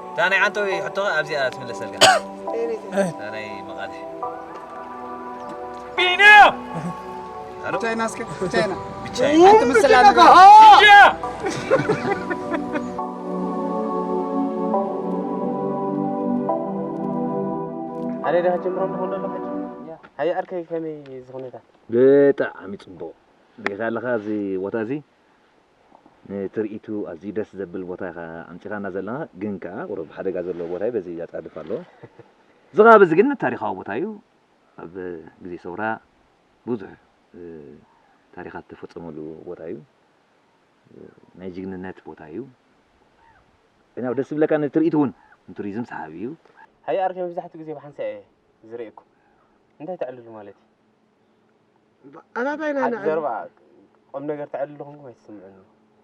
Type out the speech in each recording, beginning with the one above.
እታ ናይ ዓንተወይ ሕቶ ኣብዚኣ ትምለሰልካ። እታ ናይ መቓልሕ። ቢንያም! ብቻይና እስከ፣ ብቻይና። ብቻይና። ኣንተ ምስላ ነገር። ኣነ ደኣ ጀምሮም ዝኾነ ኣሎ ሕጂ። ሃየ ኣርከይ ከመይ እዚ ኩነታት? ብጣዕሚ ጽቡቕ። ርኢኻ ኣለኻ እዚ ቦታ እዚ? ንትርኢቱ ኣዝዩ ደስ ዘብል ቦታ ኢኻ ኣምጺኻና ዘለኻ፣ ግን ከኣ ቁሩብ ሓደጋ ዘለዎ ቦታ እዩ፣ በዚ ኣጻድፍ ኣሎ። እዚ ከባቢ እዚ ግን ታሪኻዊ ቦታ እዩ። ኣብ ግዜ ሰውራ ብዙሕ፣ እ፣ ታሪኻት ዝተፈጸመሉ ቦታ እዩ። እ፣ ናይ ጅግንነት ቦታ እዩ። ግን ያው ደስ ዝብለካ ንትርኢት እውን፣ ንቱሪዝም ሰሓቢ እዩ። ሃየ ኣርከይ መብዛሕትኡ ግዜ ብሓንሳእ እየ ዝርእየኩም። እንታይ ተዕልሉ ማለት እዩ? ኣባባይና ሓንቲ ዘረባ ቁም ነገር ተዕልሉ ኾንኩም ኣይትስምዑኒ።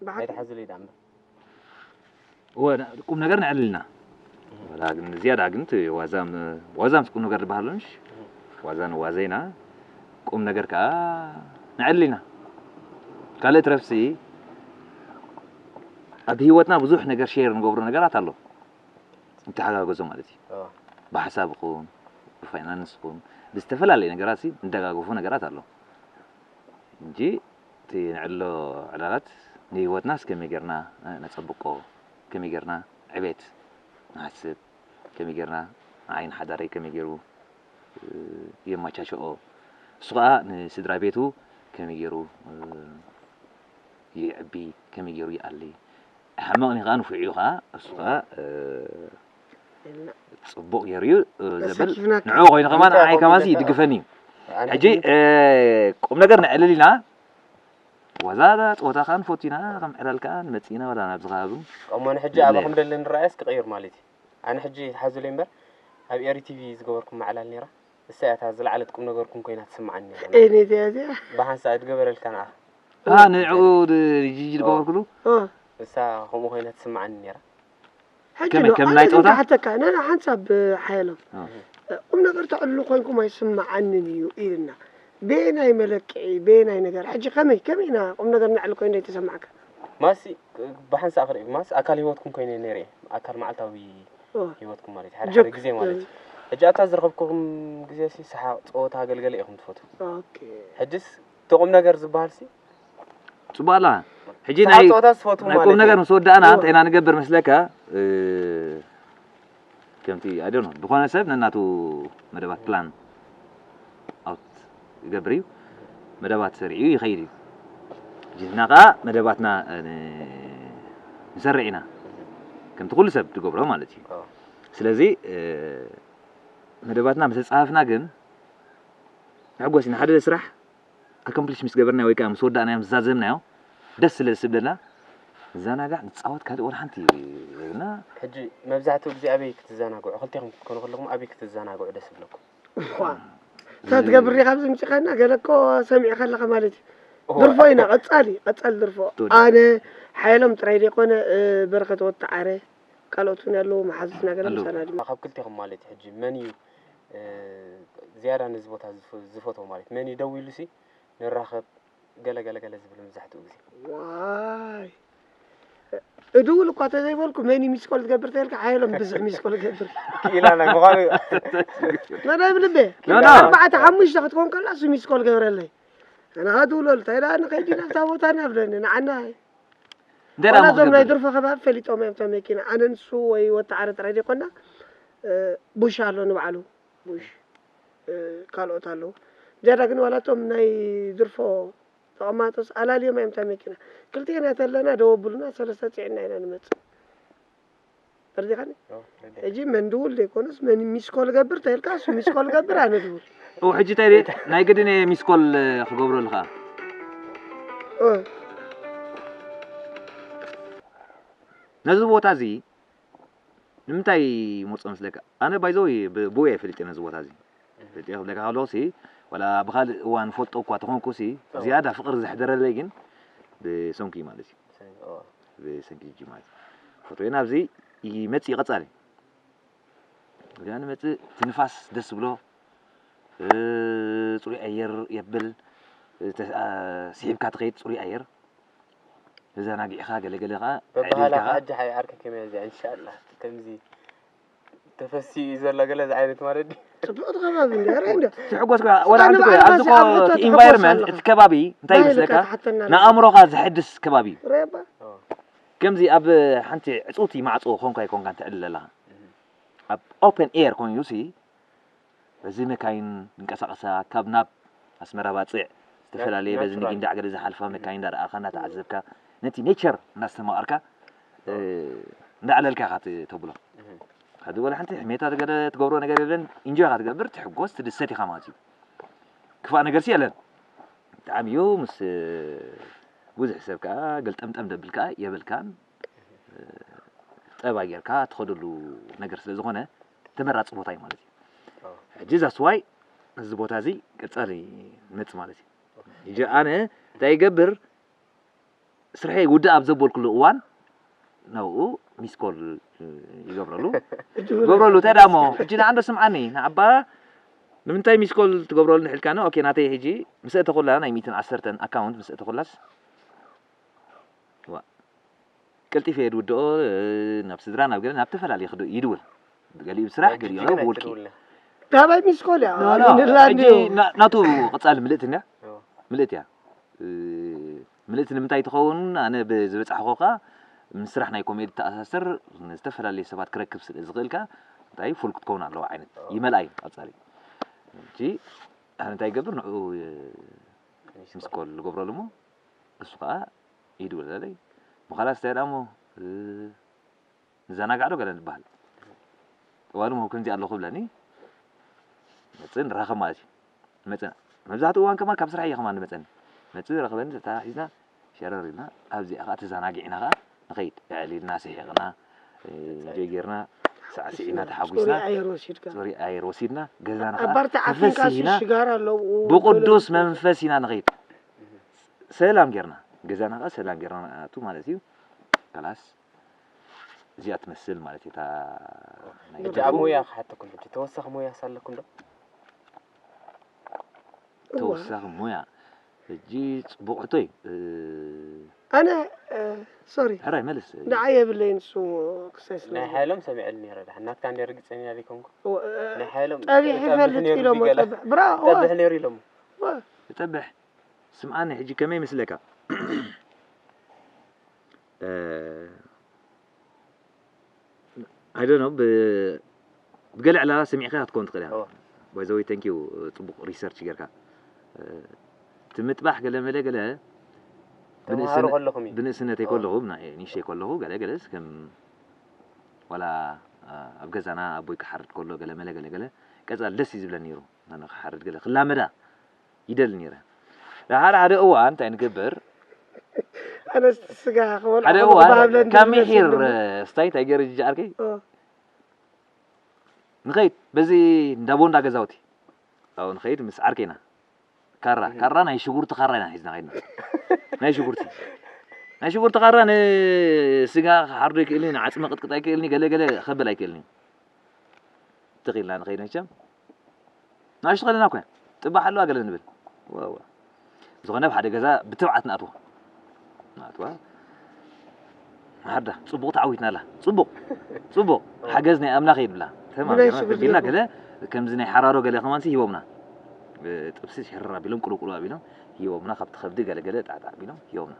ብሓቂ። ኣይትሓዙለይ ደኣ እምበር። እወ፣ ቁም ነገር ነዕልልና። ወላ ግን ዝያዳ ግን እቲ ዋዛም፣ ዋዛም ቁም ነገር ዝበሃል ኣሎ፣ ምሽ? ዋዛ ንዋዘ ኢና። ቁም ነገር ከኣ ነዕልልና። ካልእ ትረፍሲ፣ ኣብ ህይወትና ብዙሕ ነገር ሼር ንገብሮ ነገራት ኣሎ። ንተሓጋገዞ ማለት እዩ። እወ። ብሓሳብ ይኹን፣ ብፋይናንስ ይኹን፣ ብዝተፈላለየ ነገራት ሲ ንደጋገፎ ነገራት ኣሎ። እንጂ እቲ ንዕሎ ዕላላት ንህይወትናስ ከመይ ጌርና፣ እ፣ ነጸብቆ፣ ከመይ ጌርና ዕቤት ንሓስብ፣ ከመይ ጌርና ንዓይን ሓዳረይ ከመይ ጌሩ፣ እ፣ የማቻችኦ፣ እሱ ኸኣ ንስድራ ቤቱ ከመይ ጌሩ፣ እ፣ ይዕቢ፣ ከመይ ጌሩ ይኣሊ፣ ሕማቕ እዩ ኸዓ ንፉዕ እዩ ኸዓ፣ እሱ ኸዓ፣ እ፣ ኢልና ጽቡቕ ገይሩ እዩ፣ እ፣ ዘብል የሳትፍናካ። ንዕኡ ኮይኑ ከማን እንታይ ንዓይ ከማን ሲ ይድግፈኒ እዩ። ኣነ ሕጂ፣ ሕጂ እ፣ ቁም ነገር ነዕልል ኢና። ዋዛ ጸወታ ከኣ ንፈቱ ኢና፣ ከም ዕላል ከኣ ንመጽእ ኢና፣ ዋላ ናብዚ ከባቢ እውን እሞ ንሕጂ ይድለ። ኣባኹም ደሊ ንረኣየስ ክቕይር ማለት እዩ። ኣነ ሕጂ ሓዙለይ እምበር፣ ኣብ ኤሪ ቲቪ ዝገበርኩም መዕላል ነይራ። እሳ እያ እታ ዝለዓለት ቁም ነገርኩም ኮይና ትስምዓኒ ነይራ። እኔ እዚኣ፣ እዚኣ። ብሓንሳእ ድገበረልካ ንኣ። አ፣ ንዕኡ ድ-፣ ጅጅ ኦ። ድገበርኩሉ? ኦ። እሳ ከምኡ ኮይና ትስምዓኒ ነይራ። ሕጂ ከመይ፣ ኖ፣ ከም ኣነ ናይ ጸወታ? ዝሓተካ፣ ና፣ ና፣ ሓንሳብ ሓየሎም። ኦ። ቁም ነገር ተዕልሉ ኮይንኩም ኣይስምዓንን እዩ ኢልና። በየናይ መለክዒ፣ በየናይ ነገር? ሕጂ ከመይ፣ ከመይ ኢና ቁም ነገር ነዕሊ ኮይኑ ዘይተሰማዕካ? ማሲ፣ ብሓንሳእ ክርኢ፣ ማስ ኣካል ህይወትኩም ኮይነ ነይረ እየ። ኣካል መዓልታዊ ኦ። ህይወትኩም ማለት እዩ። ሓደ ጆክ። ሓደ ግዜ ማለት እዩ። ሕጂ ኣብታ ዝረኸብኩም ግዜ ሲ ሰሓቕ፣ ጸወታ፣ ገልገለ ኢኹም ትፈትዉ። ኦኬ። ሕጅስ እቲ ቁም ነገር ዝበሃል ሲ? ጽቡቕ ኣላ። ሕጂ ሰሓቕ ናይ፣ ጸወታ ትፈትዉ ናይ ማለት ቁም ነገር እዩ። ምስ ወዳእና እወ። እንታይ ኢና ንገብር መስለካ? እ፣ ከምቲ፣ I don't know፣ ዝኾነ ሰብ ነናቱ መደባት ፕላን ኣውት ይገብር እዩ። መደባት ሰሪዑ ይኸይድ እዩ። ሕጂ ንሕና ከኣ መደባትና፣ እ፣ ን-፣ ንሰርዕ ኢና። ከምቲ ኩሉ ሰብ ዝገብሮ ማለት እዩ። ኣዎ። ስለዚ፣ እ፣ መደባትና ምስ ኣጻፈፍና ግን ንሕጎስ ኢና። ሓደ ስራሕ ኣኮምፕሊሽ ምስ ገበርናዮ ወይ ከኣ ምስ ወዳእናዮ፣ ምስ ዛዘምናዮ፣ ደስ ስለ ዝስብለና፣ ንዘናጋዕ፣ ንጻወት፣ ካልእ ወላ ሓንቲ የብልና። ሕጂ መብዛሕትኡ ግዜ ኣበይ ክትዘናግዑ? ክልቴኹም ክትኮኑ ከለኹም ኣበይ ክትዘናግዑ ደስ ይብለኩም? እኳ። እታ ትገብር ዲኻ ኣብዚ ምጺኻና? ገለ እኮ ሰሚዕካ ኣለኻ ማለት እዩ። ድርፎ ኢና ቀጻሊ ቀጻሊ ድርፎ። ኣነ ሓይሎም ጥራይ ዘይኮነ፣ በረከት ወተዓረ፣ ካልኦት እውን ኣለዉ፣ መሓዙትና ገለ ኣለዉ። ምሳና ድማ። ካብ ክልቴኹም ማለት እዩ ሕጂ መን እዩ ዝያዳ ነዚ ቦታ ዝፈትዎ ማለት መን እዩ ደው ኢሉ ሲ ንራኸብ ገለ ገለ ገለ ዝብል መብዛሕትኡ ግዜ። ዋይ እድውል እኳ ተዘይበልኩ መን ሚስኮል ትገብር ተልካ ሓይሎም ብዙሕ ሚስኮል ገብር። ክኢላ ናይ ምዃኑ። መዳይ ብልቤ ኣርባዕተ ሓሙሽተ ክትኮን ከላ እሱ ሚስኮል ገብረለይ። ኣነ ሃድውለሉ እንታይ ደኣ ንኸይዲ ናብታ ቦታ ናብለኒ ንዓና እንታይ ደኣ ዋላ እዞም ናይ ምኽገብር? ድርፎ ከባቢ ፈሊጦም እዮም እቶም መኪና ኣነ ንሱ ወይ ወተዓረ ጥራይ ዘይኮና። ቡሽ ኣሎ ንባዕሉ ቡሽ ካልኦት ኣለዉ። ዝያዳ ግን ዋላ እቶም ናይ ድርፎ ተቐማጦስ ኣላልዮም እዮም እታ መኪና። ክልቴና ተለና ደው ኣብሉና ሰለስተ ጽዒና ኢና ንመጽእ። ተረዲኻኒ? ሕጂ መን ድውል ዘይኮነስ መን ሚስኮል ገብር ተልካ እሱ ሚስኮል ገብር ኣነ ድውል። ኦ ሕጂ እንታይ ደይ ናይ ግድን እየ ሚስኮል ክገብረሉ ኸዓ። ነዚ ቦታ እዚ ንምንታይ መርጾ መስለካ? ኣነ ባይዘወይ ብእየ ፈሊጠ ነዚ ቦታ እዚ። ፈሊጠ ክብለካ ከለኹ ሲ ዋላ ብኻልእ እዋን ፈልጦ እኳ ተኾንኩ ሲ ዝያዳ ፍቕሪ ዘሕደረለይ ግን ብሰንኩ እዩ ማለት እዩ። ብሰንኪ ጂ ማለት እዩ። ፈትወ ናብዚ ይመጽእ ይቐጻል እዩ። እዚኣ ንመጽእ እቲ ንፋስ ደስ ብሎ ጽሩይ ኣየር የብል። ስሒብካ ትኸይድ ጽሩይ ኣየር ተዘናጊዕኻ ገለገለ ከዓ በባህላ ዕድልካ ከዓ ሕጂ ሓይ ዓርከ ከመይ እዚኣ እንሻላ ከምዚ ተፈሲኡ እዩ ዘሎ ገለ እዚ ዓይነት ማለት ድዩ? ጽቡቕ ከባቢ እንዲ ኣረ እንዲ ትሕጎስ እኮ ወላ ሓንቲ እኮ ኣብዚ እኮ እቲ ኢንቫይሮንመንት እቲ ከባቢ እንታይ ይመስለካ ንኣእምሮኻ ዘሐድስ ከባቢ እዩ። ከምዚ ኣብ ሓንቲ ዕጽውቲ ማዕጾ ኮንካ ይኮንካ እንተዕልል ኣለኻ ኣብ ኦፐን ኤር ኮይኑ ሲ በዚ መካይን ዝንቀሳቐሳ ካብ ናብ ኣስመራ ባጽዕ ዝተፈላለየ በዚ ንጊንዳዕ ገለ ዝሓልፋ መካይን እንዳረኣኻ እንዳተዓዘብካ ነቲ ኔቸር እንዳስተማቐርካ እንዳዕለልካ ኢኻ ተብሎ። ሓዲ ወላ ሓንቲ ሕሜታ ገለ ትገብሮ ነገር የለን። ኢንጆይ ኢኻ ትገብር፣ ትሕጎስ፣ ትድሰት ኢኻ ማለት እዩ። ክፋእ ነገር ሲ የለን። ብጣዕሚ እዩ ምስ ብዙሕ ሰብ ከዓ ገልጠምጠም ደብል ከዓ የበልካን ጠባ ጌርካ ትኸደሉ ነገር ስለ ዝኾነ ተመራፂ ቦታ እዩ ማለት እዩ። ሕጂ that's why እዚ ቦታ እዚ ቀፃሊ ንመፅእ ማለት እዩ። ሕጂ ኣነ እንታይ ይገብር ስርሐይ ውድእ ኣብ ዘበልኩሉ እዋን ናብኡ ሚስኮል ይገብረሉ ይገብረሉ እንታይ ዳሞ ሕጂ ንዓንዶ ስምዓኒ ንዓባ ንምንታይ ሚስኮል ትገብረሉ ንሕልካኒ ኦኬ ናተይ ሕጂ ምስ እተኹላ ናይ ሚእትን ዓሰርተን ኣካውንት ምስ እተኹላስ ቀልጢፈ እየ ዝውድኦ ናብ ስድራ ናብ ገለ ናብ ተፈላለየ ክድ ይድውል ገሊኡ ብስራሕ ገሊኡ ብውልቂ ዳባይ ሚስኮል እያ ናቱ ቅፃል ምልእቲ እያ ምልእቲ እያ ምልእቲ ንምንታይ ትኸውን ኣነ ብዝበፃሕኹ ከዓ ምስ ስራሕ ናይ ኮሜዲ ተኣሳስር ዝተፈላለየ ሰባት ክረክብ ስለ ዝኽእል ከዓ እንታይ ፉል ክትከውን ኣለዋ ዓይነት ይመልኣ እዩ ቀፃሊ ሕጂ ኣነ እንታይ ይገብር ንዕኡ ሚስኮል ዝገብረሉ እሞ እሱ ከዓ ይድውለለይ ምዃላ ስታይ ዳሞ ንዘናጋዕ ዶ ገለ ንበሃል እዋን እሞ ከምዚ ኣለኹ ብለኒ መፅእ ንራኸብ ማለት እዩ መፅእ መብዛሕትኡ እዋን ከማ ካብ ስራሕ እየ ከማ ንመፀኒ መፅእ ረኽበኒ ተታሒዝና ሸረር ኢልና ኣብዚኣ ከዓ ተዘናጊዕና ከዓ ንኸይድ ዕዕል ኢልና ስሒቕና ጀጊርና ሳዕስዒና ተሓጒስና ፅሩይ ኣየር ወሲድካ ፅሩይ ኣየር ወሲድና ገዛና ከዓ ኣባርቲ ዓፊንካ ተፈሲና ሽጋር ኣለዉ ብቅዱስ መንፈስ ኢና ንኸይድ ሰላም ጌርና ገዛና ከዓ ሰላም ጌርና ንኣቱ ማለት እዩ ከላስ እዚኣ ትመስል ማለት እዩ እታ ናይ ሕጂ ኣብ ሞያ ክሓተኩም ሕጂ ተወሳኺ ሞያ ሳለኩም ዶ ተወሳኺ ሞያ ሕጂ ፅቡቕ ሕቶ እዩ ኣነ ሶሪ ሕራይ መልስ ንዓይ የብለይን እሱ ክሳይ ስለ ናይ ሓይሎም ሰሚዐሉ ነይረ ድሓን ናትካ እንደ ርግፀኛ ዘይኮንኩ ናይ ሓይሎም ጠቢሕ ይፈልጥ ኢሎሞ ጠብሕ ብራቮ ጠብሕ ነይሩ ኢሎሞ ጠብሕ ስምዓኒ ሕጂ ከመይ ይመስለካ I don't know ብገለ ዕላላ ሰሚዕካ ክትከውን ትኽእል ኢኻ። By the way thank you ጽቡቕ research ጌርካ። እቲ ምጥባሕ ገለ መለ ገለ ብንእስነተይ ከለኹ ንእሽተይ ከለኹ ገለ ገለ ከም ዋላ ኣብ ገዛና ኣቦይ ክሓርድ ከሎ ገለ መለ ገለ ገለ ቀጻሊ ደስ እዩ ዝብለኒ ነይሩ። ኣነ ክሓርድ ገለ ክላመዳ ይደሊ ነይረ። ሓደ ሓደ እዋን እንታይ ንገብር ኣነስ ስጋ ክበልዕ ሓደ እዋን ካብ ምሒር ስታይ እንታይ ገይረ ጅጅ ዓርከይ ንኸይድ በዚ እንዳ ቦንዳ ገዛውቲ ኣብኡ ንኸይድ ምስ ዓርከይና ካራ፣ ካራ ናይ ሽጉርቲ ካራ ኢና ሒዝና ከይድና። ናይ ሽጉርቲ። ናይ ሽጉርቲ ካራ ንስጋ ክሓርዶ ኣይክእልን፣ ንዓጽሚ ክቕጥቅጥ ኣይክእልን፣ ገለ ገለ ከብል ኣይክእልን እዩ። ትኽ ኢልና ንኸይድ መቸም። ንኣሽቱ ከለና እኮ ጥባሕ ኣለዋ ገለ ንብል። ዋ፣ ዋ። ዝኾነ ኣብ ሓደ ገዛ ብትብዓት ንኣትዋ። ንኣትዋ። ማሓርዳ፣ ጽቡቕ ተዓዊትና ኣላ። ጽቡቕ፣ ጽቡቕ። ሓገዝ ናይ ኣምላኽ እዩ ድብላ። ተማም ብናይ ጌርና ሽጉርቲ ተቢልና ገለ፣ ከምዚ ናይ ሓራሮ ገለ ከማንሲ ሂቦምና። ጥብሲ ሽሕር ኣቢሎም፣ ቁልቁል ኣቢሎም ሂቦምና። ካብቲ ከብዲ ገለ ገለ ጣዕጣዕ ኣቢሎም ሂቦምና።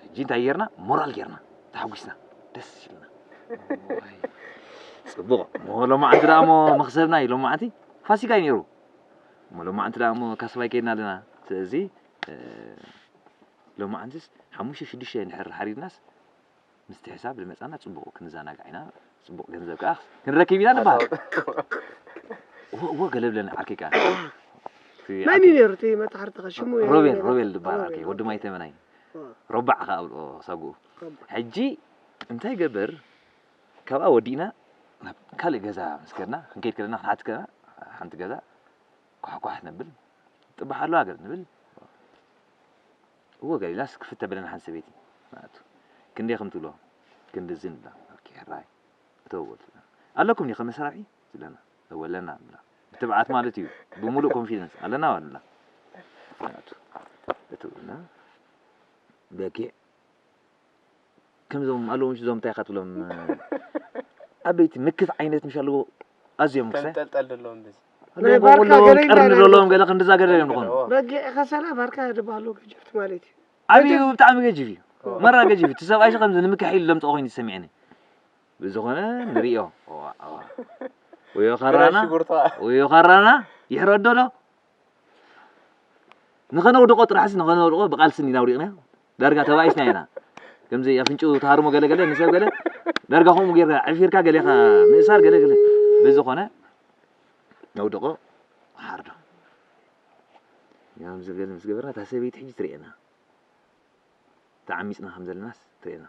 ሕጂ እንታይ ጌርና? ሞራል ጌርና። ተሓጒስና። ደስ ኢልና። ጽቡቕ። እሞ ሎማዓንቲ ደኣ እሞ መኽሰብና እዩ። ሎማዓንቲ ፋሲካ እዩ ነይሩ። እሞ ሎማዓንቲ ደኣ እሞ ካስባይ ከይድና ኣለና። ስለዚ፣ እ፣ ሎማዓንትስ ሓሙሽተ ሽዱሽተ እንድሕር ሓሪድናስ፣ ምስቲ ሕሳብ ዝመጻና ጽቡቕ ክንዘናጋዕ ኢና። ጽቡቕ ገንዘብ ከኣ ክንረክብ ኢና ንበሃል። እዎ፣ እዎ፣ ገለ ብለኒ ዓርከይ ከኣ። እቲ መን እዩ ዓርከይ ነይሩ እቲ መጣሕርትኻ? ሽሙ ሮቤል፣ ሮቤል ዝበሃል ሮቤል። ዓርከይ፣ ወዲ ማይ ተመናይ። እዎ። ረባዕ ከኣ ኣብልኦ ሳጉኡ። ረባዕ። ሕጂ እንታይ ገበር፣ ካብኣ ወዲእና ናብ ካልእ ገዛ ምስ ከድና፣ ክንከይድ ከለና፣ ክንሓትት ከለና፣ ሓንቲ ገዛ ኳሕኳሕ ነብል፣ "ጽባሕ ኣለዋ" ገለ ንብል። እዎ ገለ ኢላስ ክፍት ተብለና ሓንቲ ሰበይቲ ንኣቱ። ክንደይ ከም ትብሎ፣ ክንድዚ ንብላ። ኦኬ፣ ሕራይ። እተው በሉ ትብለና። "ኣለኩም ድዩ ከመ ሰራሒ?" ትብለና። "እወ ኣለና" ንብላ። ብትብዓት ማለት እዩ። ብምሉእ ኮንፊደንስ። "ኣለና" ንብላ። ንኣቱ። እትብልና በጊዕ ከምዞም ኣለዉ ምሽ እዞም እንታይ ኢኻ ትብሎም፣ ዓበይቲ ምክት ዓይነት ምሽ ኣለዎ፣ ኣዝዮም ምክሳይ። ተንጠልጠል ዘለዎም በዚ። ኣለዎ፣ ናይ ባርካ ኣለዎም፣ ገለ ኢና ቀርኒ ኣለዎም፣ ኣለዎም። ገለ ክንድዛ ገለ እዮም ዝኾኑ። እዎ። በጊዕ ከሰላ ባርካ ዝበሃሉ ገጀፍቲ ማለት እዩ። ዓብዩ ገጀፍ። ብጣዕሚ ገጅፍ እዩ። እዎ። መራ ገጅፍ እዩ። እቲ ሰብኣይ ሸ ከምዚ ንምክሕ ኢሉ ለምጽኦ ኮይኑ ተሰሚዕኒ። ብዝኾነ ንርእዮ። እዋ፣ እዋ። ወዮ ካራና፣ ሽጉርታ። ወዮ ካራና፣ ይሕረዶ ዶ? ንኸነውድቖ ጥራሕሲ ንኸነውድቖ ብቓልሲ እንዲና ኣውዲቕናዮ። ዳርጋ ተባኢስና ኢና። ከምዚ ኣፍንጭኡ ተሃርሞ ገለ ገለ ንሰብ ገለ ዳርጋ ከምኡ ጌርካ ዕፊርካ ገሌኻ ምእሳር ገለ ገለ። ብዝኾነ ነውድቖ፣ ንሓርዶ። ከምዚ ገለ ምስ ገበርና እታ ሰበይቲ ሕጂ ትርእየና። ተዓሚጽና ከም ዘለናስ ትርእየና።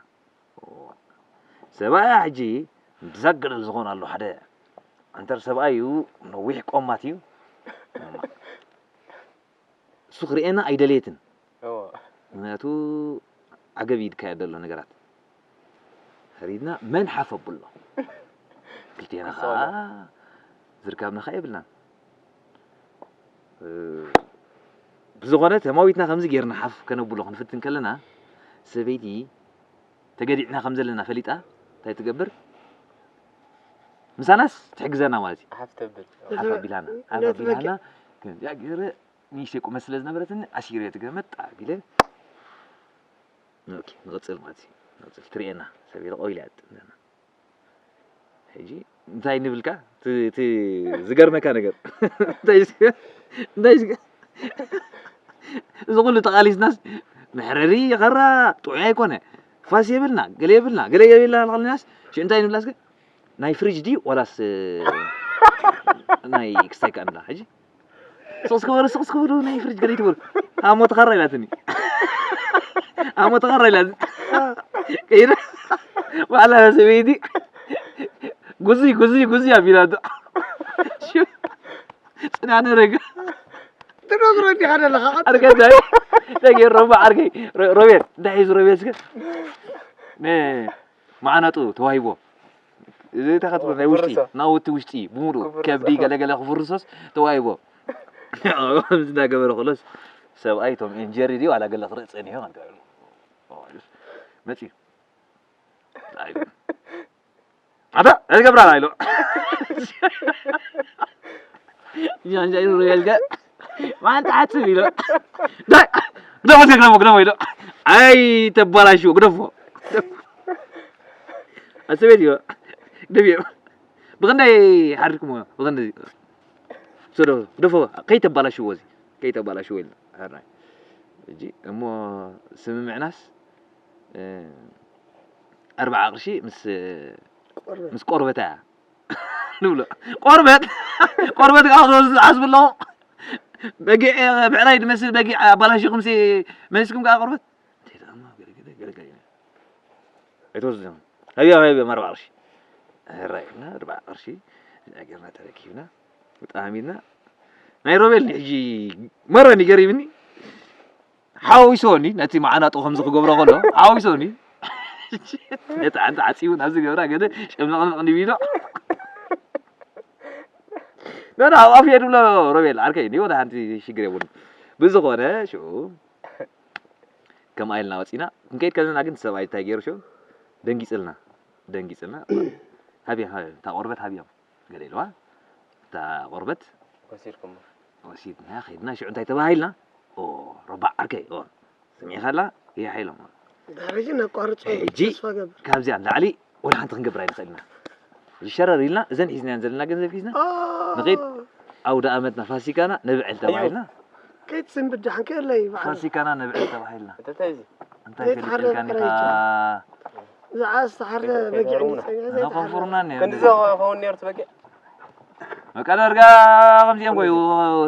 ሰብኣያ ሕጂ ብዛገደል ዝኾን ኣሎ ሓደ ዓንተር ሰብኣይ እዩ፣ ነዊሕ ቆማት እዩ። እሱ ክርእየና ኣይደለየትን። እዎ። ምኽንያቱ ዓገብ ይድካያ ዘሎ ነገራት። ሕሪድና መን ሓፍ ኣብሎ። ክልቴና ኸዓ ዝርካብና ኸዓ የብልናን። እ፣ ብዝኾነ ተማዊትና ከምዚ ጌርና ሓፍ ከነብሎ ክንፍትን ከለና፣ ሰበይቲ ተገዲዕና ከም ዘለና ፈሊጣ እንታይ ትገብር? ምሳናስ ትሕግዘና ማለት እዩ። ሓፍ ተብል። ሓፍ ኣቢላና፣ ሓፍ ነቲ ኣቢላና፣ በጊዕ። ከምዚኣ ገይረ ንእሽተይ ቁመት ስለ ዝነበረትኒ፣ ኣሲረ ትገመጥ ኣቢለ። ኦኬ፣ ንቐጽል ማለት እዩ። ንቐጽል። ትርእየና፣ ሰብ ኢለ ቆይላ እያ ትጥምተና። ሕጂ እንታይ ንብልካ? እቲ፣ እቲ ዝገርመካ ነገር። እንታይ ዝገ-፣ እንታይ ዝገ-፣ እዚ ኩሉ ተቓሊስናስ መሕረሪ የኸራ ጥዑይ ኣይኮነ። ፋስ የብልና፣ ገለ የብልና፣ ገለ የብልና እናበልናስ ሽዑ እንታይ ንብላስ ግን ናይ ፍሪጅ ድዩ ዋላስ ናይ ክስታይ ከኣ ንብላ። ሕጂ ስቕ ክበሉ፣ ስቕ ክበሉ ናይ ፍሪጅ ገለ ይትበሉ። ኣሞ ተኻራ ኢላትኒ። ኣሞ ተኻራ ኢላትኒ። ከይደ ባዕላ ሰበይቲ ጉዚ፣ ጉዚ፣ ጉዚ ኣቢላቶ። ሽው፣ ጽናነ ረጋ። ትነግሮ እንዲኻ ዘለኻ፣ ቀጽል። ዓርከይ እንታይ? እንታይ ገይሩ ረባ ዓርከይ? ሮ-፣ ሮቤል፣ እንታይ ሒዙ ሮቤል እስከ? ነ-፣ ማዕናጡ ተዋሂቦ። እዚ እንታይ ክትብሎ ናይ ውሽጢ፣ ክፍርሶ። ናውቲ ውሽጢ ብምሉእ ክፍርሶ። ከብዲ ገለገለ ክፍርሶስ ተዋሂቦ። ከምዚ እንዳገበረ ከሎስ ሰብኣይ ቶም ኤንጀሪ ድዩ ዋላ ገለ ክርኢ ጸኒሑ ከንተ መጺኡ። ኣታ ኣይገብራን ኢሎ። ጃንጃ ኢሉ ሪኤልከ ማን ተሓጽብ ኢሎ። ዳይ ግደፎ፣ ግደፎ፣ ግደፎ ኢሎ። ኣይ ተባላሽዎ፣ ግደፎ። ኣሰቤት እዩ። ግደፍዮ። ብኽንደይ ሓሪድኩሞ፣ ብኽንደይ። ሰዶ፣ ግደፎ፣ ከይተባላሽዎ እዚ፣ ከይተባላሽዎ ኢልና። ሕራይ። ሕጂ እሞ ስምምዕናስ፣ እ፣ ኣርብዓ ቅርሺ ምስ፣ ቆርበት። ምስ ቆርበታ እያ። ንብሎ። ቆርበት፣ ቆርበት ከዓ ክትወስዱ ትሓስቡ ኣለኹም። በጊዕ፣ ብዕራይ ዝመስል በጊዕ ኣባላሺኹምሲ መሊስኩም ከዓ ቆርበት። እንታይ ደኣ እሞ ገለ ገለ ገለ ገለ። ኣይትወስዱ። ሃብዮም፣ ሃብዮም ኣርብዓ ቅርሺ። ሕራይ ኢልና ኣርብዓ ቅርሺ ጌርና ተረኪብና። ብጣዕሚ ኢልና ናይ ሮቤል ሕጂ መረኒ ገሪምኒ። ሓዊሶኒ ነቲ መዓናጡ ከምዚ ክገብሮ ከሎ ሓዊሶኒ። ነቲ ሓንቲ ዓፂቡ ናብዚ ገብራ ገለ ሸምለቕለቕ ንቢሎ። ነና ኣብ ኣፍየ ድብሎ ሮቤል ዓርከይ እንዲ ወደ ሓንቲ ሽግር የብሉን። ብዝኾነ ሽዑ ከምኣ ኢልና ወፂና ክንከይድ ከለና ግን ሰብኣይ እንታይ ገይሩ ሽዑ ደንጊፅልና ደንጊፅልና። ሃብያ እታ ቆርበት ሃብዮም ገለ ኢልዋ። እታ ቆርበት ወሲድኩም ወሲድና ከይድና ሽዑ እንታይ ተባሂልና? ኦ ረባዕ ዓርከይ ኦ ሰሚዕኻላ ይሓ ኢሎም። ዳሕሪጂ ነቋርጾ ሕጂ ተስፋ ገብር ካብዚኣ ንላዕሊ ወላ ሓንቲ ክንገብር ኣይንኽእልና። ዝሸረር ኢልና እዘን ሒዝናየን ዘለና ገንዘብ ሒዝና ንኸይድ ኣውደ ኣመትና ፋሲካና ነብዕል ተባሂልና። ከይትስንብድ ዳሕን ከየለይ በዓል ፋሲካና ነብዕል ተባሂልና። እንተታይ እዚ እንታይ ዘይተሓረደ ፈልጥልካኒ በርበረ ካ ይቻላል። ዝዓስ ተሓርደ በጊዕ ጸኒዐ ዘይተሓረደ ነፈንፉርና እኒኦ ክንዲ እንደዚ። ዘኸ- ኸውን ነይሩ ትበጊዕ በቃ ዳርጋ ከምዚኦም ኮይኑ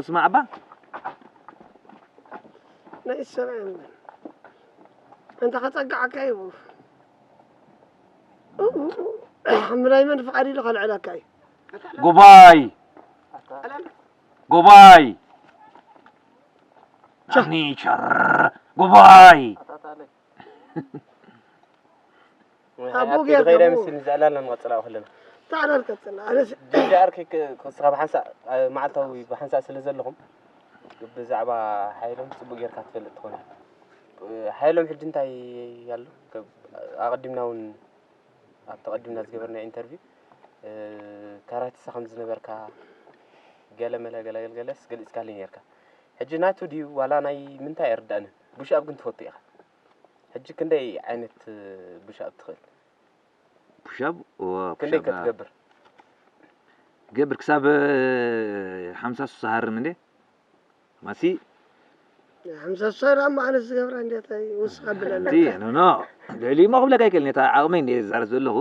ስማዕ ኣባ ናይ ሰብኣይ እምበር እንተ ኸጸግዓካ ይቡ ምናይ መን ፍቓድ ኢሉ ከልዕለካ እዩ። ጎባይ ጎባይ ናኒ ቸር ጎባይ ኣቦ ጌርካ ኸይዳ እሞ። ምስል ንዘዕላልና ንቐፅላ ከለና ታዕላል ቀጽላ ኣነስ ዲዲኣር ክስኻ ብሓንሳእ መዓልታዊ ብሓንሳእ ስለ ዘለኹም ብዛዕባ ሓይሎም ፅቡቅ ጌርካ ትፈልጥ ትኾን። ሓይሎም ሕጂ እንታይ ኣሎ? ኣቐዲምና እውን ኣብ ተቐዲምና ዝገበርና ኢንተርቪው ካራቲስታ ከም ዝነበርካ ገለ መለ ገለገልገለስ ገሊፅካሊ ነርካ። ሕጂ ናቱ ድዩ ዋላ ናይ ምንታይ ኣይርዳእንን። ቡሽኣብ ግን ትፈቱ ኢኻ። ሕጂ ክንደይ ዓይነት ቡሽኣብ ትኽእል? ፑሻብ ክንደይ ከትገብር? ገብር ክሳብ ሓምሳ ሱሳ ሃርም እንዴ ማሲ ሓምሳ ሱሳ ዳ ማዓለስ ዝገብራ እንዴት ውስኻ ብለና ኖ ልዕሊ ሞ ክብለካ ይክእል ነታ ዓቕመይ እንደ ዝዛረብ ዘለኹ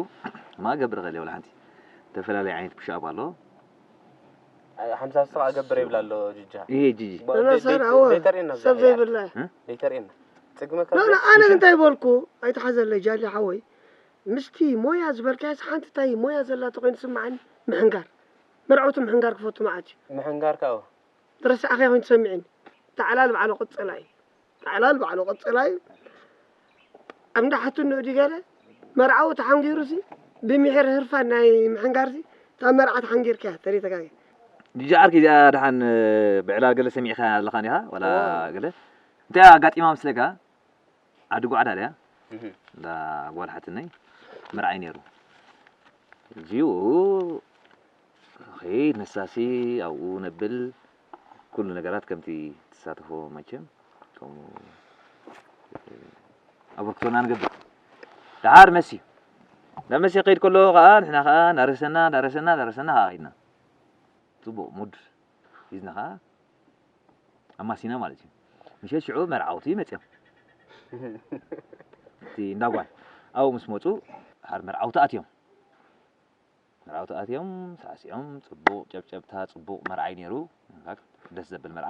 ማ ገብር ኸእል የብላ ሓንቲ ተፈላለየ ዓይነት ፑሻፕ ኣሎ ሓምሳ ሱሳ ኣገብር ይብላ ኣሎ ጅጃ ይሄ ጂጂ ኖ፣ ኖ፣ ሰር፣ ኣዎ፣ ደይተርእየና ሰብ ዘይብላ ደይተርእየና ጽግመ ኖ፣ ኖ፣ ኣነ እንታይ በልኩ ኣይተሓዘለይ ጃሊ ሓወይ ምስቲ ሞያ ዝበልካያስ ሓንቲ እንታይ ሞያ ዘላ ተኮይኑ ስምዓኒ ምሕንጋር መርዓውቲ ምሕንጋር ክፈቱ መዓት እዩ ምሕንጋር ካው ረሳዕካ ይኮን ትሰምዕኒ ታዕላል ባዕሉ ቅጽላ እዩ ታዕላል ባዕሉ ቅጽላ እዩ ኣብ እንዳ ሓቱ ንእዲ ገለ መርዓዊ ተሓንጊሩ ሲ ብሚሒር ህርፋን ናይ ምሕንጋር ሲ እታ መርዓ ተሓንጊርካ ተሪተካ ጅጂ ዓርኪ እዚኣ ደሓን ብዕላል ገለ ሰሚዕካ ኣለኻ ኒኻ ዋላ ገለ እንታይ ኣጋጢማ ምስለካ ዓዲ ጓዕዳ ድያ እንዳ ጓል ሓትነይ መርዓይ ነይሩ እዚኡ ኸይድ ንሳሲ ኣብኡ ነብል ኩሉ ነገራት ከምቲ ትሳተፎ መቸም ከምኡ ኣበርክቶና ንገብር ደሓር መሲ ናብ መሲ ከይድ ከሎ ከዓ ንሕና ከዓ እንዳረሰና እንዳረሰና እንዳረሰና ከዓ ከይድና ፅቡቅ ሙድ ሒዝና ከዓ ኣማሲና ማለት እዩ ምሸት ሽዑ መርዓውቲ መፅዮም እቲ እንዳጓል ኣብኡ ምስ መፁ ሓር መርዓውቲ ኣትዮም መርዓውቲ ኣትዮም ሳዕሲዖም ፅቡቅ ጨብጨብታ ፅቡቅ መርዓይ ነይሩ ደስ ዘብል መርዓ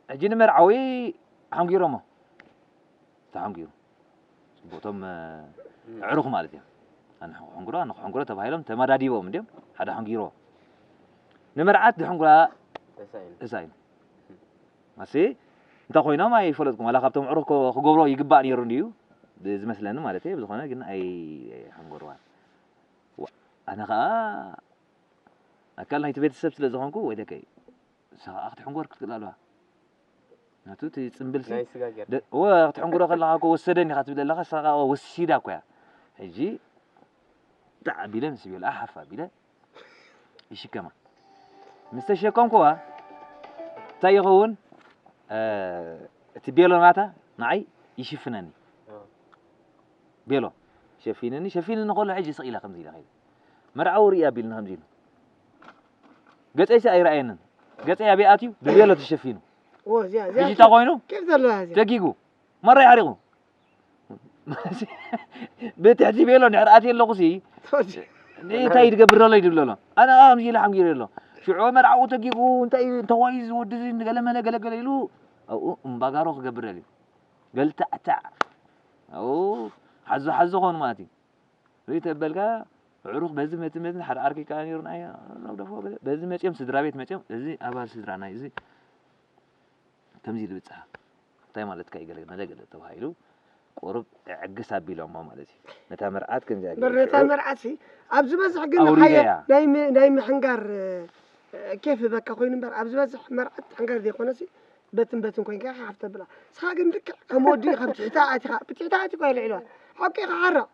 ሕጂ ንመርዓዊ ሓንጊሮሞ ተሓንጊሩ ፅቡቅቶም ኣዕሩኽ ማለት እዮም ኣነ ክሕንግሮ ኣነ ክሕንግሮ ተባሂሎም ተመዳዲቦም እንዲዮም ሓደ ሓንጊሮ ንመርዓት ዝሕንጉራ እሳ እዩ ማሲ እንታይ ኮይኖም ኣይፈለጥኩም ዋላ ካብቶም ኣዕሩኽ ክገብሮ ይግባእ ነይሩ እንድዩ ዝመስለኒ ማለት እዩ ብዝኾነ ግን ኣይሓንጎርዋን ኣነ ከዓ ኣካል ናይቲ ቤተሰብ ስለ ዝኾንኩ ወይለከይ ንሳ ከዓ ክትሕንጎር ክትክእል ኣለዋ ናቱ እቲ ፅምብል ሲ ናይ ስጋ ጌር ደ- እወ ክትሕንጉሮ ከለካ እኮ ወሰደኒ ኢካ ትብል ኣለካ ንሳ ከዓ ወሲዳ እኮ እያ ሕጂ ብጣዕ ኣቢለ ምስ ቤልኣ ሓፍ ኣቢለ ይሽከማ ምስ ተሸከምኩዋ እንታይ ይኸውን እ፣ እቲ ቤሎ ናታ ንዓይ ይሽፍነኒ ቤሎ ሸፊንኒ ሸፊንኒ ከሎ ሕጂ ስቕ ኢለ ከምዚ ኢለ ከይደ መርዓዊ ርኢ ኣቢልኒ ከምዚ ኢሉ ገፀይ ሲ ኣይረኣየንን ገፀይ ኣበይ ኣትዩ ብቤሎ ተሸፊኑ እዎ እዚኣ እዚኣ ሕጂ እንታይ ኮይኑ ኬፍ ዘለዋ እዚኣ ተጊጉ መራይ ሓሪቑ ብትሕቲ ቤሎ እንድሕር ኣትየ ኣለኹ ሲ እንታይ ትገብር ዘሎ ይድብሎ ኣሎ ኣነ ከምዚ ኢለ ሓንጊሩ ኣሎ ሽዑ መርዓኡ ተጊጉ እንታይ እዩ እንተኾይ ዝወዲ እዚ ገለመለ ገለገለ ኢሉ ኣብኡ እምባጋሮ ክገብር ደልዩ ገልታዕታዕ ኣብኡ ሓዞ ሓዞ ኾኑ ማለት እዩ ርኢ ተበልካ ኣዕሩኽ በዚ መቲ መቲ ሓደ ዓርከይ ከኣ ነይሩ ንኣይ፣ ደፎ በዚ መጺኦም ስድራ ቤት መጺኦም፣ እዚ ኣባል ስድራ ናይ እዚ ከምዚ ኢሉ ብጽሓ። እንታይ ማለትካ እዩ? ገለ መለ ገለ ተባሂሉ ቁሩብ ዕግስ ኣቢሎሞ ማለት እዩ። ነታ መርዓት ከምዚኣ ገይሩ በርነታ ሽዑ መርዓት ሲ ኣብ ዝበዝሕ ግን ኣውሪደያ። ሓየ ናይ ም- ናይ ምሕንጋር እ፣ ኬፍ በቃ ኮይኑ እምበር ኣብ ዝበዝሕ መርዓት ሕንጋር ዘይኮነሲ በትን በትን ኮይንካ ኢኻ ሓፍ ተብላ። ንስኻ ግን ልክዕ ከም ወዲ ካብ ትሕታ ኣቲኻ ብትሕታ ኣቲኻ ይልዕልዋ ሓቂ ክሓርቕ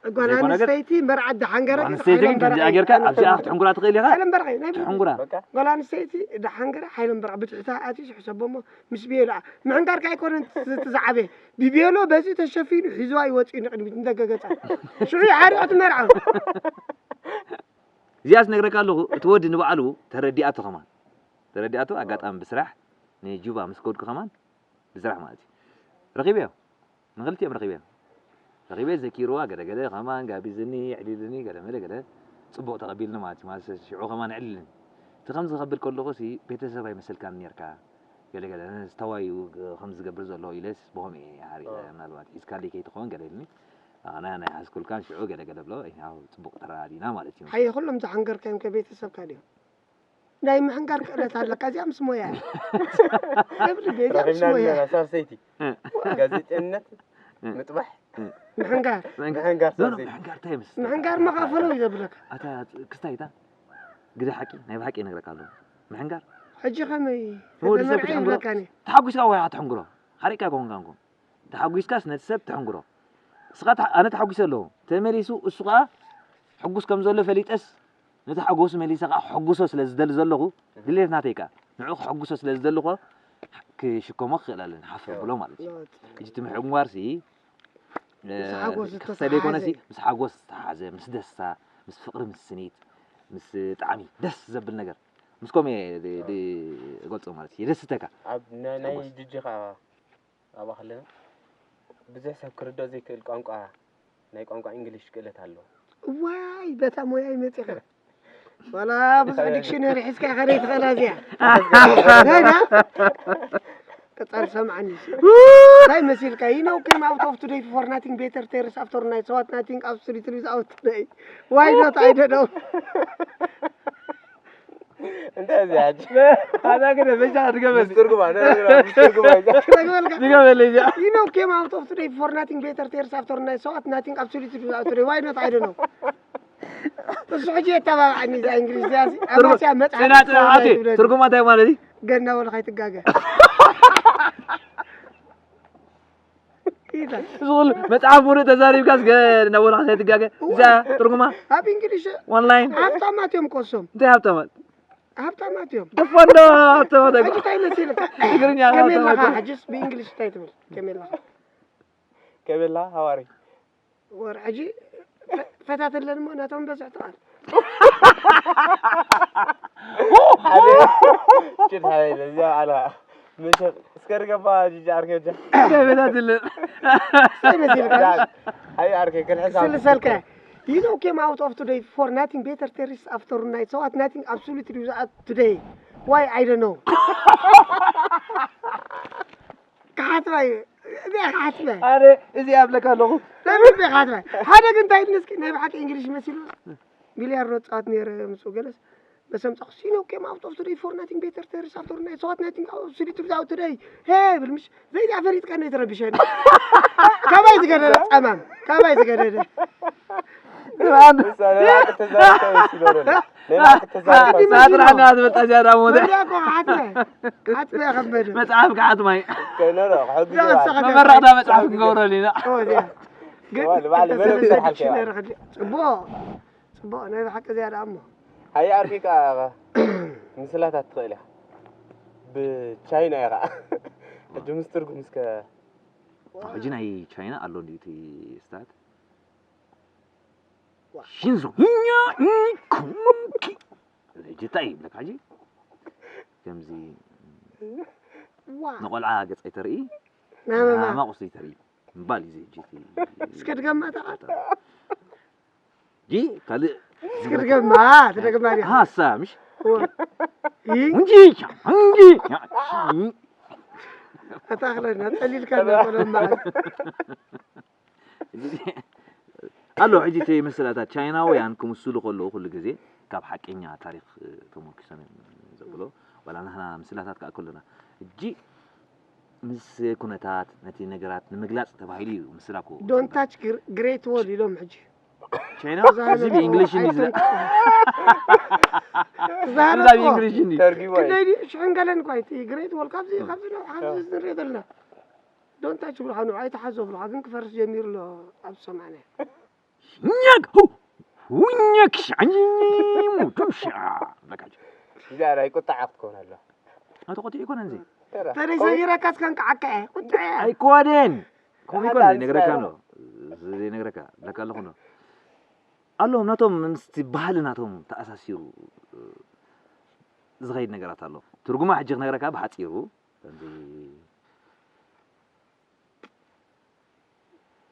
ጓል ዘይኮነ ግን ኣንስተይቲ መርዓት ደሓንገረ ጓል ኣንስተይቲ ግን ከምዚኣ ጌርካ ኣብዚኣ ክትሕንጉራ ትኽእል ኢኻ። ሓይለ እምበርኸ ናይ ብልቢ ትሕንጉራ። በቃ ጓል ኣንስተይቲ ደሓንገረ ሓይለ እምበርኸ ብትሕታ ኣትዩ ሕሰቦሞ ምስ ቤላ ምሕንጋርካ ኣይኮነን እቲ ዝዓበየ ብቤሎ በዚ ተሸፊኑ ሒዝዋ ይወፅእ ንቅድሚት እንደገገፃ ሽዑ ይሓርቕ እቲ መርዓ እዚኣስ ነግረካ ኣለኹ እቲ ወዲ ንባዕሉ ተረዲኣቶ ከማን ተረዲኣቶ ኣጋጣሚ ብስራሕ ንጁባ ምስ ከድኩ ከማን ብስራሕ ማለት እዩ ረኺበዮ ንኽልቲኦም ረኺበዮ ረኺበ ዘኪርዋ ገለገለ ከማን ጋቢዝኒ ዕሊልኒ ገለ መለ ገለ ፅቡቕ ተቐቢልኒ ማለት እዩ ማለት ሽዑ ከማን ዕሊልኒ እቲ ከምዚ ከብል ከለኹ ሲ ቤተሰብ ኣይመሰልካን ነርካ ገለገለ ዝተዋዩ ከም ዝገብር ዘሎ ኢለስ ብኸምኡ እየ ሓሪቐ ምናልባት ሒዝካለይ ከይትኸውን ገለ ኢልኒ ኣነ ናይ ሓዝኩልካን ሽዑ ገለገለ ብሎ ያው ፅቡቕ ተረዳዲና ማለት እዩ ሓየ ኩሎም ዝሓንገርካዮም ከ ቤተሰብካ ድዮም ናይ ምሕንጋር ክእለት ኣለካ እዚኣ ምስ ሞያ እያ። ደብሪ ቤት እዚኣ ምስ ረኺብና ሞያ ኣለና እያ። ሳልሰይቲ ጋዜጠነት ምጥባሕ ምሕንጋር ምሕንጋር ኖ፣ ኖ፣ ሳልሰይቲ ምሕንጋር እንታይ ይመስል? ምሕንጋር መኻፈሎ እዩ ዘብለካ ኣታ ክስታይ እታ ግደ ሓቂ ናይ ብሓቂ ይነግረካ ኣለኹ ምሕንጋር ሕጂ ከመይ ንወዲ ሰብ ተመርዐ ክትሕንግሮ ይብለካኒ ተሓጒስካ ወይ ኣትሕንግሮ ሓሪቅካ ይኮንካ እንኮ ተሓጒስካስ ነቲ ሰብ ተሕንግሮ እስኻ ኣነ ተሓጒሰ ኣለኹ ተመሊሱ እሱ ከዓ ሕጉስ ከም ዘሎ ፈሊጠስ ነቲ ሓጎሱ መሊሰ ከዓ ሕጉሶ ስለ ዝደሊ ዘለኹ ድሌት ናተይ ከዓ ንዑ ክሕጉሶ ስለ ዝደልኹ ክሽከሞ ክኽእል ኣለኒ ሓፍ ብሎ ማለት እዩ ሕጂ እቲ ምሕንጓር ሲ ክስታይ ዘይኮነ ሲ ምስ ሓጎስ ዝተሓዘ ምስ ደስታ ምስ ፍቅሪ ምስ ስኒት ምስ ጣዕሚ ደስ ዘብል ነገር ምስ ኮም እገልፆ ማለት እዩ የደስተካ ኣብ ናይ ናይ ጅጅኻ ኣብኣ ከለና ብዙሕ ሰብ ክርድኦ ዘይክእል ቋንቋ ናይ ቋንቋ እንግሊሽ ክእለት ኣለዎ። እዋይ በታ ሞያ ይመፅኻ ዋላ ብዙሕ ዲክሽነሪ ሒዝካ ኢኻ ዘይትኽእላ እዚኣ ናይዳ ቀፃል ሰምዓኒ እንታይ መሲልካ you know came out of today for nothing better terrorist after night so what nothing absolutely without today why not I don't know እንታይ እዚ ሕጂ ኣዛ ግን በጃ ድገመል ትርጉማ ትርጉማ ይዛ ድገመል እዚኣ you know came out of today for nothing better tears after night so what nothing absolutely without today why not I don't know እሱ ሕጂ የተባብዓኒ እዛ እንግሊዝ እዚኣ ሲ ኣባሲያ መፅሓፍ ጽና ጽና ሓቲ ትርጉማ እንታይ ማለት እዩ ገና ወላ ከይትጋገ ዝኹሉ መጽሓፍ ሙሉእ ተዛሪብካስ ገ- ናብ ወላካ ሳይትጋገ እዛ ትርጉማ ኣብ እንግሊሽ ኦንላይን ሃብታማት እዮም ኮሶም እንታይ ሃብታማት ሃብታማት እዮም ደፎንዶ ሃብታማት ኣይኮ- ሕጂ እንታይ መሲልካ ትግርኛ ከመይ ኣለኻ ሃብታማት ሕጅስ ብእንግሊሽ እንታይ ትብል ከመይ ኣለኻ ከበላ ሃዋሪ ወር ሕጂ ፈ- ፈታትለን እሞ ናቶም በዝሕ ተቓል ጭድ ሓይለ እዚኣ ኣላ ምሸ እስከ ርገባ ጅጂ ዓርከ ጃ ከመይ ፈታትለን እንታይ መሲልካ ኣይ ዓርከ ክንሕሳብ ስልሰልካ You know came out of today for nothing better terrorist after night so what nothing absolutely without today why I don't know ክሓትባ እዩ እዚኣ ክሓትባ ኣረ እዚ ኣብለካ ኣለኹ ለምን ዲኻ ትበል ሓደ ግን እንታይ ኢልኒ እስኪ ናይ ብሓቂ እንግሊሽ መሲሉ ቢልያርዶ ፃወት ነይረ ምስኡ ገለስ በሰምፃ ኩሲኖ came out of today for nothing better terrorist after night so what nothing absolutely without today ሄ ብል ምሽ ዘይዳ ፈሊጥካ እንደ ትረብሸኒ ካባይ ዝገደደ ጸማም ካባይ ዝገደደ ሳጥራና ትበልጣ ዝያዳ ሞተ መጽሓፍ ክሓትመ ከበደ መጽሓፍ ክሓትማይ መመረቕታ መጽሓፍ ክንገብረሉ ኢና ጽቡቕ ጽቡቕ ናይ ብሓቂ ዝያዳ እሞ ሃየ ኣርኪ ከዓ ምስላታት ትኽእል ኢኻ ብቻይና ኢኻ ሕጂ ምስ ትርጉም እስከ ሕጂ ናይ ቻይና ኣሎ እንዲ እቲ ስታት ሽንዞ ኛ ኩኪ ሕጂ እንታይ ይብለካ ሕጂ ከምዚ ንቆልዓ ገፅ ኣይተርኢ ማቑስ ዘይተርኢ ምባል እዩ ሕጂ እስከ ድገማ ተቓል ጂ ካልእ እስከ ድገማ ትደግማ ዲኻ ሃሳ ምሽ እንጂ እንጂ ኣታኽለና ጠሊልካ ቆሎም መዓል ኣሎ። ሕጂ እቲ ምስላታት ቻይናውያን ክምስሉ ከለዉ ኩሉ ግዜ ካብ ሓቀኛ ታሪኽ ተመርኪሶም እዮም ዘብሎ። ዋላ ንሕና ምስላታት ከኣ ከሎና ሕጂ ምስ ኩነታት ነቲ ነገራት ንምግላጽ ተባሂሉ እዩ ምስላ እኮ። Don't touch great wall ኢሎም ሕጂ። ቻይና እዚ ብእንግሊሽ እዩ ዝለ- እዛ ብእንግሊሽ እዩ። ክንደይ ሽሕን ገለን እኳ እቲ ግሬት ዎል ካብዚ ካብዚ ነው ኣብዚ ንሪኦ ዘለና። Don't touch ብልካ ነው ኣይተሓዞ ብልካ ግን ክፈርስ ጀሚሩ ኣሎ ኣብ ሰማንያ። ኛግ ሁ ሁኛክ ሻኝ ሙቱሻ በቃ። እዚኣ ናይ ቁጣዓ ክትከውን ኣለዋ። ኣቶ ቆጢ ይኮነ እንዚ ተደይ ሰጊረካስ ከንቅዓካ እየ ቁጥዐ። ኣይኮነን። ኮሚኮ ዘይነግረካ ኣሎ። ዘይነግረካ ለካ ኣለኹ ነው። ኣሎም ናቶም ምስቲ ባህሊ ናቶም ተኣሳሲሩ ዝኸይድ ነገራት ኣሎ። ትርጉማ ሕጂ ክነግረካ ብሓፂሩ ከምዚ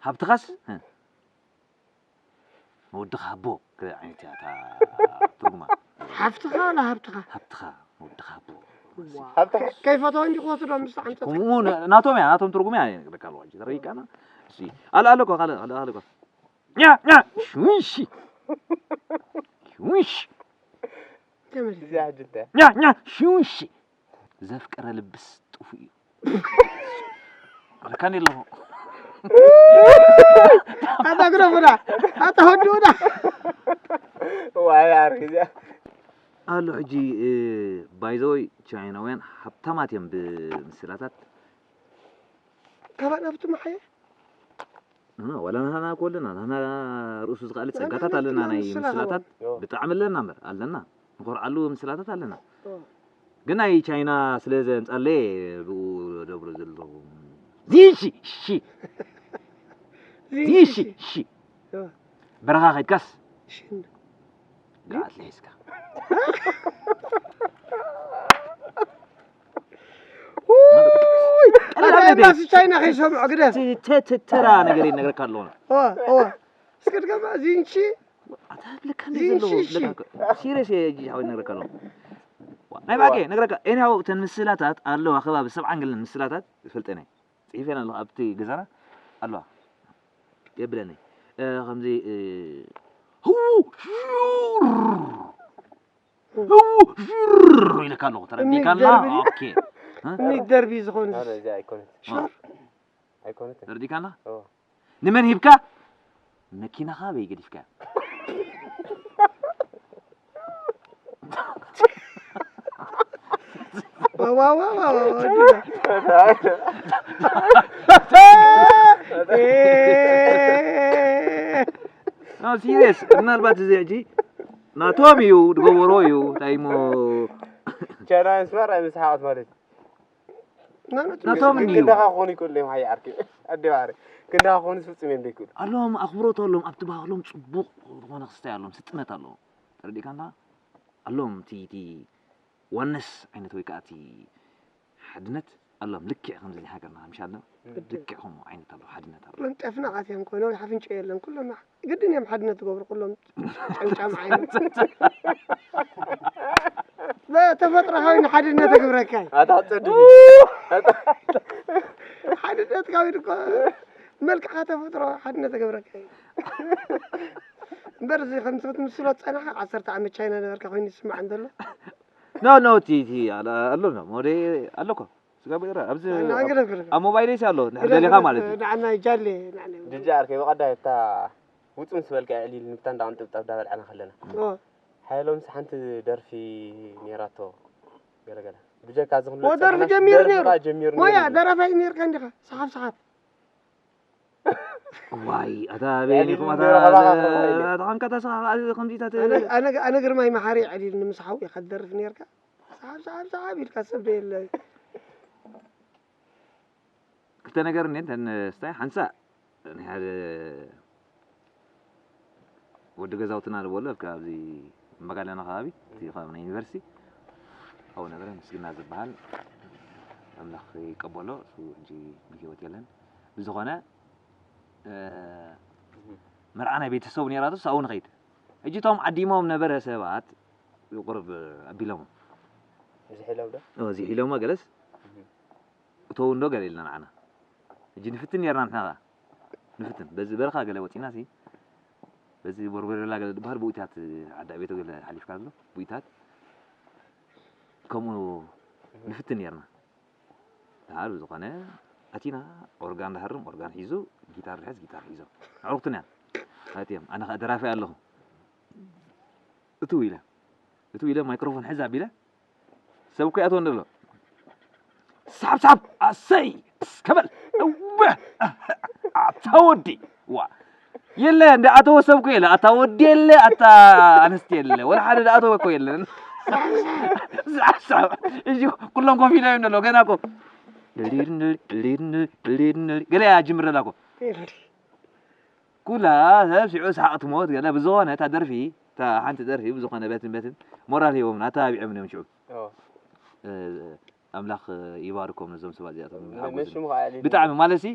ሃብትኻስ መወድኻ ሃቦ ዓይነት እያ እታ ትርጉማ። ሓፍትኻ ዋላ ሃብትኻ? ሃብትኻ መወድኻ ሃቦ። ሃብታ ከይፈተወ እንዲ ክወስዶ ምስ ተዓንፀ ከምኡ ን- ናቶም እያ ናቶም ትርጉም እያ ይነግረካ ኣለዋ ሕጂ ተረዲእካና። እሺ ኣለ ኣለኮ ካለ ኣለ ኣለኮ ኛ ኛ ሽውንሺ ሽውንሺ እዚኣ ሕጂ እንታይ ኛ ኛ ሽውንሺ ዘፍቀረ ልብስ ጥፉእ እዩ። ረካኒ ኣለኹ ኣታ ግረፉና ኣታ ወድኡና ዋይ ኣርክ እዚኣ ኣሎ ሕጂ ባይዘወይ ቻይናውያን ሃብታማት እዮም ብምስላታት ካባና ብትማሓየ ንሕና ዋላ ንሕና እኮ ኣለና ንሕና ርእሱ ዝኽኣለ ጸጋታት ኣለና ናይ ምስላታት ብጣዕሚ ኣለና እምበር ኣለና ንኮርዓሉ ምስላታት ኣለና ግን ናይ ቻይና ስለ ዘምጻለየ ብኡ ደብሮ ዘለኹ ዚሺ ሺ ዚሺ ሺ በረኻ ከድካስ ጋዓት ለሒስካ ቻይና ከይሰምዖ ግደ ተራ ነገር ይነግረካ ኣለኹ እስከ ድገማ ዚንቺ ኣታ ብለካ እንደ ዘለዉ ብለካ ሲሪየስ እየ እጂ ሓወይ ነግረካ ኣለኹ ናይ ብሓቂ ነግረካ ኤኒሃው እተን ምስላታት ኣለዋ ከባቢ ሰብዓን ገለን ምስላታት ይፈልጠን እየ ጽሒፈን ኣለኹ ኣብቲ ገዛና ኣለዋ የብለኒ ከምዚ ህዉ ህዉ ኢለካ ኣለኹ ተረዲእካ ኣላ ኦኬ እኒ ደርቢ ዝኾኑ ኣነ እዚኣ ኣይኮነት ሹር ኣይኮነትን ተረዲእካ ኣላ እዎ ንመን ሂብካ መኪናኻ በይ ገዲፍካ ሲሪየስ ምናልባት እዚ ሕጂ ናቶም እዩ ዝገበሮ እዩ እንታይ እሞ ቻይናውያን ስማር ኣይምስሓቐት ማለት እዩ ናቶም እዩ ክንዳኻ ክኾኑ ይክእሉ እዮም ሃየ ዓርኪ ኣደ ባሕሪ ክንዳኻ ክኾኑ ፍጹም እዮም ዘይክእሉ ኣሎም ኣኽብሮት ኣሎም ኣብቲ ባህሎም ጽቡቕ ዝኾነ ክስታይ ኣሎም ስጥመት ኣለዎም ተረዲእካ እንዳ ኣሎም እቲ እቲ ዋነስ ዓይነት ወይ ከዓ እቲ ሓድነት ኣሎም ልክዕ ከምዚ ናይ ሃገርና ምሻል ልክዕ ከምኡ ዓይነት ኣሎ ሓድነት ኣሎ መንጠፍና ኣትዮም ኮይኖም ሓፍንጮ የለን ኩሎም ግድን እዮም ሓድነት ዝገብሩ ኩሎም ጨምጫም ዓይነት ተፈጥሮካዊ ንሓድነት እግብረካ እዩ ኣታ ጸድፊ ሓድነትካ ወይ ድኳ መልክዓ ተፈጥሮ ሓድነት እግብረካ እዩ እምበር እዚ ከምቲ ክትምስሎ ዝጸናኻ ዓሰርተ ዓመት ቻይና ነበርካ ኮይኑ ይስማዕ እንተሎ ኖ ኖ እቲ እቲ ኣሎ ኣሎ ሞዴ ኣሎ እኮ ስጋ በራ ኣብዚ ኣብ ሞባይል ሲ ኣሎ ንሕር ደሊኻ ማለት እዩ ንዓና ጃሌ ንዓና ጅጃ ኣርከይ ብቐዳይ እታ ውጹ ምስ በልካ ዕሊል ንብታ እንዳቕንጥብጣብ ዳበልዓና ከለና ሓይሎም ሓንቲ ደርፊ ኔራቶ ገለገለ ብጀካ እዚ ወ ደርፊ ጀሚሩ ነይሩ ጀሚሩ ሞያ ደራፋይ ነርካ እንዲኻ ሰሓብ ሰሓብ ዋይ ኣታ ያሊሉ ቤኒኹም ኣታ ኔራ ባኻ ኸማይ ኢለ። ኣታ ኸንካ ተስኻ ከምዚታት ኣነ ኣነ ኣነ ግርማይ መሓሪ ዕሊል ንምስሓው ኢኻ ትደርፍ ነርካ ሰሓብ ሰሓብ ሰሓብ ኢልካ ሰብ ዶ የለ ክልተ ነገር እኔ እንተን ስታይ ሓንሳእ ናይ ሓደ ወዲ ገዛውትና ዝበሎ ኣብ ኣብዚ መጋለና ከባቢ እቲ ከባቢ ናይ ዩኒቨርሲቲ ኣብኡ ነበረ ምስግና ዝበሃል ኣምላኽ ይቀበሎ እሱ ሕጂ ብህይወት የለን ብዝኾነ መርዓ ናይ ቤተሰቡ ነይራትስ ኣብኡ ንኸይድ ሕጂ እቶም ዓዲሞም ነበረ ሰባት ቁርብ ኣቢሎም እዚ ሒሎም ዶ እዚ ሒሎሞ ገለስ እተው እንዶ ገለ ኢልና ንዓና ሕጂ ንፍትን ነርና ንሕና ንፍትን በዚ በረኻ ገለ ወፂና ሲ በዚ ቦርቦሬላ ገለ ዝበሃል ብኡታት ዓዲ ኣቤቶ ገለ ሓሊፍካ ኣሎ ብኡታት ከምኡ ንፍትን ነርና። ደሓር ብዝኾነ ኣቲና ኦርጋን ድሃርም ኦርጋን ሒዙ ጊታር ድሕዝ ጊታር ሒዞም ኣዕሩኽትና እዮም። ኣነ ከዓ ደራፊ ኣለኹ እትው ኢለ እትው ኢለ ማይክሮፎን ሕዝ ኣቢለ ሰብ እኮ ይኣትወኒ ኣሎ። ሳብ ሳብ ኣሰይ እስከበል እወ ኣታ ወዲ ዋ የለ እንደ ኣተወ ሰብ እኮ የለ ኣታ ወዲ የለ ኣታ ኣንስቲ የለ ወላ ሓደ ዝኣተወ እኮ የለን። ሳብ ሳብ እዚ ኩሎም ኮፍ ኢሎም ኣለዉ ገና እኮ ገለ እያ ጅምር ዘላ እኮ ኩላ ሰብ ስዑ ሰሓቕ ትሞት ገለ ብዝኾነ እታ ደርፊ እታ ሓንቲ ደርፊ ብዝኾነ በትን በትን ሞራል ሂቦምና ኣተባቢዖም እዮም ሽዑ ኣምላኽ ይባርኮም ነዞም ሰባት እዚኣቶም ሓጎስና። ብጣዕሚ ማለት ሲ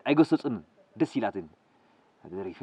ኣይገሰጹንን ደስ ኢላትኒ ደሪፈ